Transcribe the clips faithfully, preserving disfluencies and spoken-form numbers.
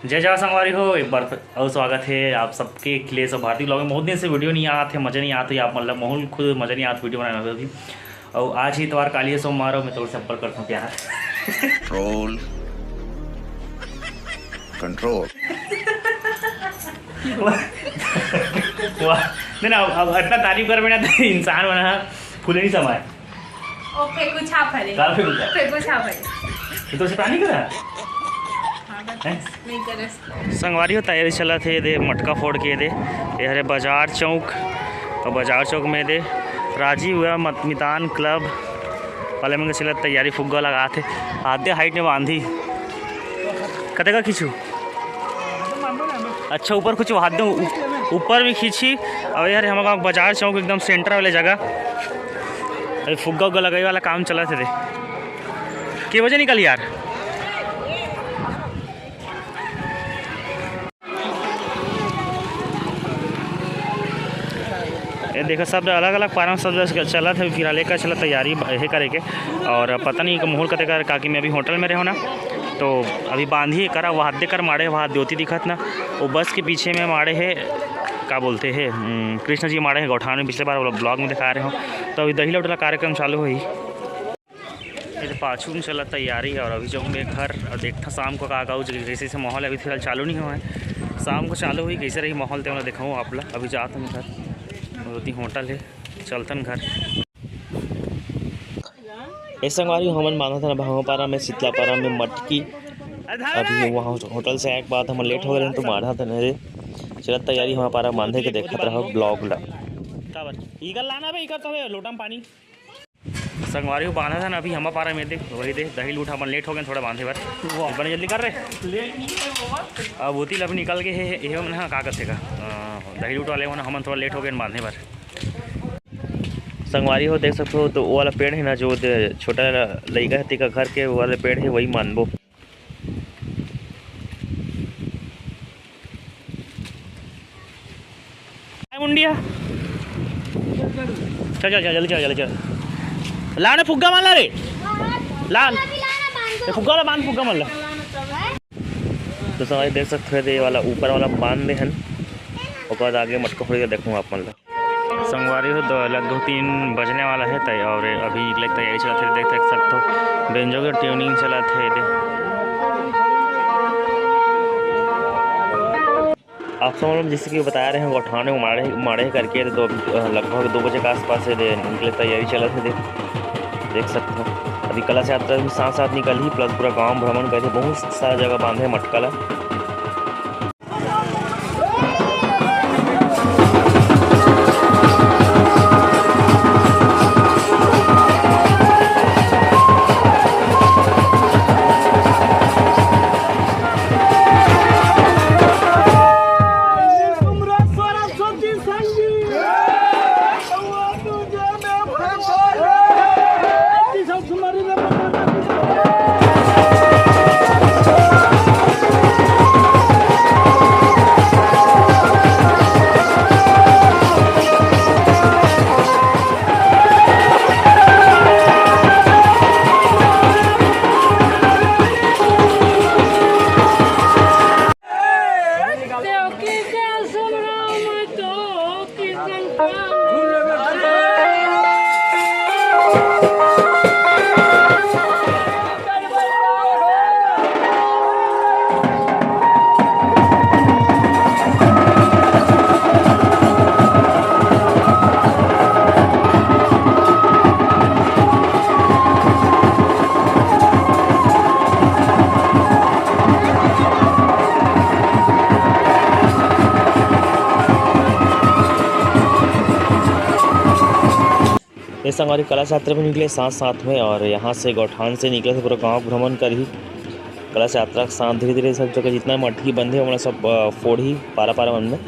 जय जवान संगवारी हो, एक बार अउ स्वागत हे आप सबके अखिलेश अउ भारती vlog में। बहुत दिन से video नहीं आत हे, मजा नहीं आत हे, आप मतलब माहौल खुद मजा नहीं आत video बनाना अभी। अउ आज ही इतवार, काली हे सोमवार, अउ मैं तो संपर्क करता हूँ प्यार। Control, control। वाह, नहीं ना, अब, अब इतना तारीफ कर बेटा, तो इंसान बना फूले नहीं समाए। ओ फेंकू छाप हरे। का फेंकू छाप? फेंकू छाप हरे। तो तोर से पानी करा? हाँ, बस हैं? नहीं करे। संगवारी हो, तैयारी चलत हे, ये दे मटका फोड़ के, ये दे, ये हरे बाजार चौक, अउ बाजार चौक में दे राजीव या मत-, मितान club वाले मन के चलत तैयारी, फुग्गा लगात हे, आधे height में बांधी। कते का खींचू? अच्छा, ऊपर कुछ हाथ दे, ऊ-, ऊपर भी खींची। अउ यार, हमर गाँव बाजार चौक एकदम centre वाले जगह, अभी फुग्गा उग्गा लगाई वाला काम चलत हे दे। के बजे निकल यार? ये देखो, सब अलग-अलग पारा में सब जगह चलत हे, फिलहाल एकर चलत तैयारी ब-, हे करे के। अउ पता नहीं माहौल कते कर, काकि मैं अभी होटल में रहे हो ना, तो अभी बांधी करा, वहाँ दे कर माड़े, वहाँ ज्योति दिखत ना, वो बस के पीछे में माड़े हे, का बोलते हे, हम्म, कृष्ण जी माड़े हे गौठान में, पिछले बार vlog में दिखा रहे हो। तो अभी दही लौटला कार्यक्रम चालू होही। ये तो पाछू में चला तैयारी हे अउ अभी जाऊँ मैं घर अउ देखता शाम को का का हो, जैसे जैसे माहौल हे। अभी फिलहाल चालू नहीं हुआ है, शाम को चालू होही, कैसे रही माहौल तेला दिखाऊँ आप ला। अभी जात हूँ घर, ओती होटल हे, चलतन घर। ए संगवारी, हमन बांधत हन भावापारा में, शीतलापारा में मटकी। अभी वहाँ होटल से आए के बाद हमन late हो गए तो बांधत हन रे। चलत तैयारी हमार पारा बांधे के, देखत रहो vlog ला। काबर? इकर लाना बे, इकर तो हे लोटा में पानी। संगवारी हो बांधत हन अभी हमार पारा में, देख वही दे दही लूट, हमन late हो गए थोड़ा बांधे बर। वाह। बने जल्दी कर रे। अब ओती ला अभी निकल के हे, हे, हे, हमन हा का करथे का, अ, दही लूट वाले हो ना, हमन थोड़ा late हो गए बांधे बर। संगवारी हो देख सकते हो तो वो वाला पेड़ है ना, जो दे-, छोटा लइका है तेका घर के वो वाला पेड़ है, वही मानबो। काय मुंडिया? चल, चल, चल, जल्दी चल, जल्दी चल। ला ने फुग्गा मन ला रे। ला। ए, फुग्गा ला बांध, फुग्गा मन ला। तो संगवारी देख सकते हो, ये वाला ऊपर वाला बांध दे हन, ओकर बाद आगे मटका फोड़ के देखूँ आप मन ला। संगवारी हो, दो, लग दो तीन बजने वाला है तय-, और अभी निकले के तैयारी चलत है, देख, देख सकते हो बेंजो के tuning चलत है, देख। आप सब लोग जैसे कि बताया रहे हैं, गौठान में माड़े, माड़े करके तो अभी, अ, लगभग दो बजे के आसपास से दे-, निकले तैयारी चलत है। देख, देख सकते हो अभी कलश यात्रा भी साथ साथ निकलही, plus पूरा गांव भ्रमण करही, बहुत सारा जगह बांधे मटका ला। ये संगवारी कलश यात्रा भी निकले साथ साथ में, और यहाँ से गौठान से निकले से पूरा गांव भ्रमण करही। कलश यात्रा के साथ धीरे धीरे सब जगह जितना मटकी बंधे, ओमन सब, अ, फोड़ही पारा पारा मन में।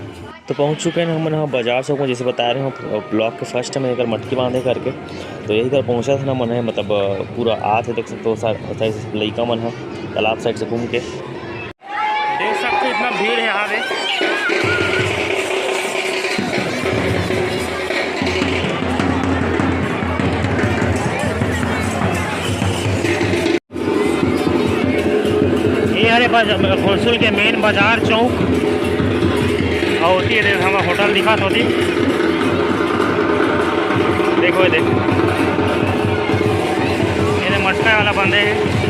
तो पहुँच चुके हैं हमन ह बाजार चौक में, जैसे बता रहे हो vlog के first में एकर मटकी बांधे करके। तो यही कर पहुँचा था ना मन है, मतलब, अ, पूरा आत है, देख सकते हो सा-, साइड से लइका मन है तालाब साइड से घूम के। देख सकते हो इतना भीड़ है यहाँ पे। ये हरे खोरसुल के मेन बाजार चौक, अउ ओती ये देख, हमर होटल दिखत होती। देखो, ये देख, ये दे मटका वाला बंदे हे।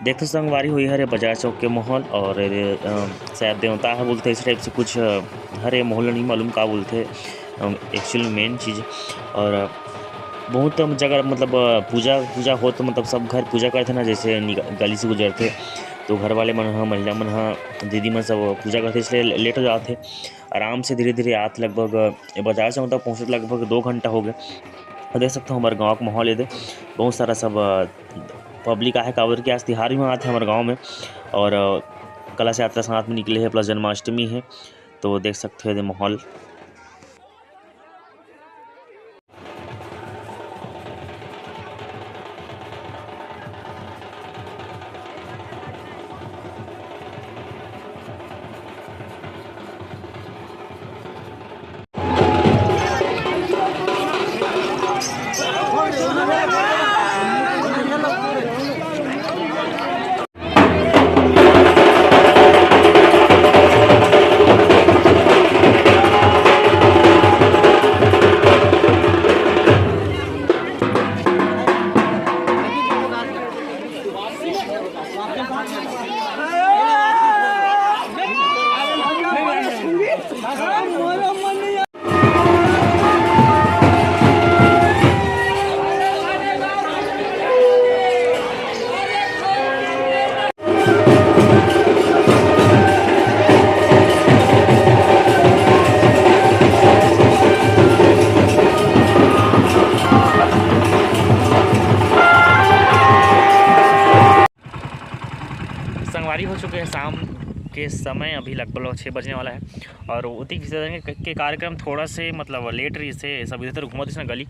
देखो संगवारी हो, ये हरे बाजार चौक के माहौल और, अ, शायद देवता है बोलते, इस टाइप से कुछ, अ, हरे माहौल नहीं मालूम का बोलते, अ, एक्चुअल मेन चीज़। और, अ, बहुत जगह मतलब, अ, पूजा, पूजा हो तो मतलब सब घर पूजा करते ना, जैसे निक-, गली से गुजरते तो घर वाले मन ह, महिला मन ह, दीदी मन सब पूजा करते, इसलिए लेट हो जाते। आराम से धीरे-धीरे आत लगभग, अ, बाजार चौक तक पहुँचत लगभग दो घंटा हो गया। और देख सकते हो हमारे गाँव का माहौल ये दे, बहुत सारा सब, अ, पब्लिक आहे, काबर कि आज तिहार भी मनात हे हमर गाँव में। और, अ, कलश यात्रा साथ में निकले हे, प्लस जन्माष्टमी हे, तो देख सकते हो ये माहौल। संगवारी हो चुके हैं शाम के समय, अभी लगभग छः बजने वाला है। और उतिक विसर्जन के, के कार्यक्रम थोड़ा से मतलब लेट रहिस हे, सब इधर उधर घूमत रहिस ना गली,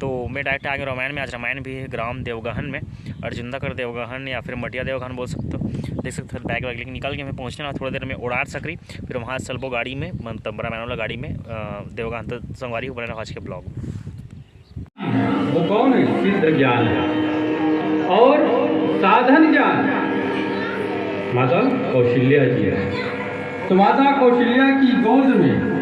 तो मैं डायरेक्ट आ गया रामायण में। आज रामायण भी है ग्राम देवगहन में, अर्जुंदा कर देवगहन या फिर मटिया देवगहन बोल सकते हो। देख सकते हो बैग वैग लेके निकल के मैं पहुँचने वाला थोड़ी देर में ओड़ार सकरी, फिर वहाँ से चलबो गाड़ी में, मतलब रामायण वाला गाड़ी में, अ, देवगहन। तो संगवारी हो बने रहो आज के ब्लॉग। वो कौन है? सिद्ध ज्ञान है। और साधन ज्ञान माता कौशल्या जी है। तो माता कौशल्या की गोद में